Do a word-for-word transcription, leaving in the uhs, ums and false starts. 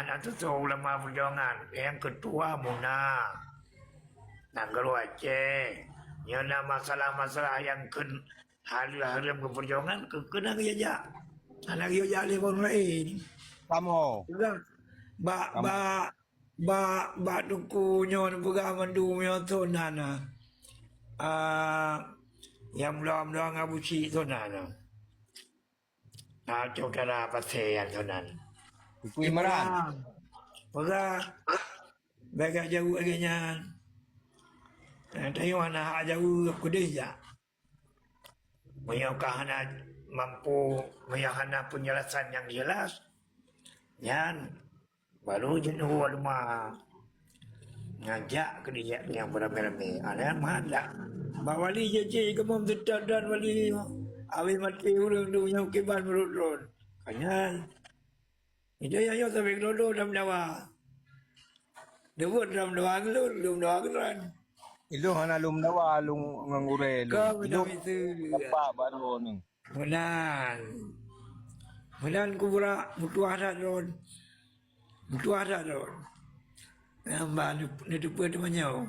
Na tutoe ulama peujuangan, nyang keutua Muna. Nanggroe Aceh. Nyoe na masalah-masalah nyang kheun hareuem-hareuem keu peujuangan, keu, keu na geujak. Hana geujak lé ureueng laén. Kamoe. Peugah bak, Kamoe. bak, bak, bak teungku nyoe peugah mandum nyoe thon na. Ah, nyang mula-mula ngon Abu Syik thon na. Na saudara Pasé nyan thon na. Teungku Imran. Peugah, bèk jak jaweueb lagèe nyan. Eh, tanyoe hana hak jaweueb, keudeh jak. Meunyoe ka hana mampu, meunyoe hana peunjelasan nyang jelas, nyan baru jeuneuh u luma. Ngajak keu dijak nyang beuramé-ramé. Ada yang meuhandak. Bak wali jih-jih keumong teutab dan wali. Awai maté ureueng tu nyang kiban meurot-rot. Ka nyan. Itu nyang nyoe sabe keudroe-droe lam dawa. Deungon lam dawa lôn, lôn dawa keuran. Ilôn hana lôn dawa, lôn ngon gurèe lôn. Kau Ilôn beutôi itu. Nampak baru ni. Meunan. Meunan kubra meutuah that lôn. Meutuah that lôn. Nyang ba neuteupeu teumanyong.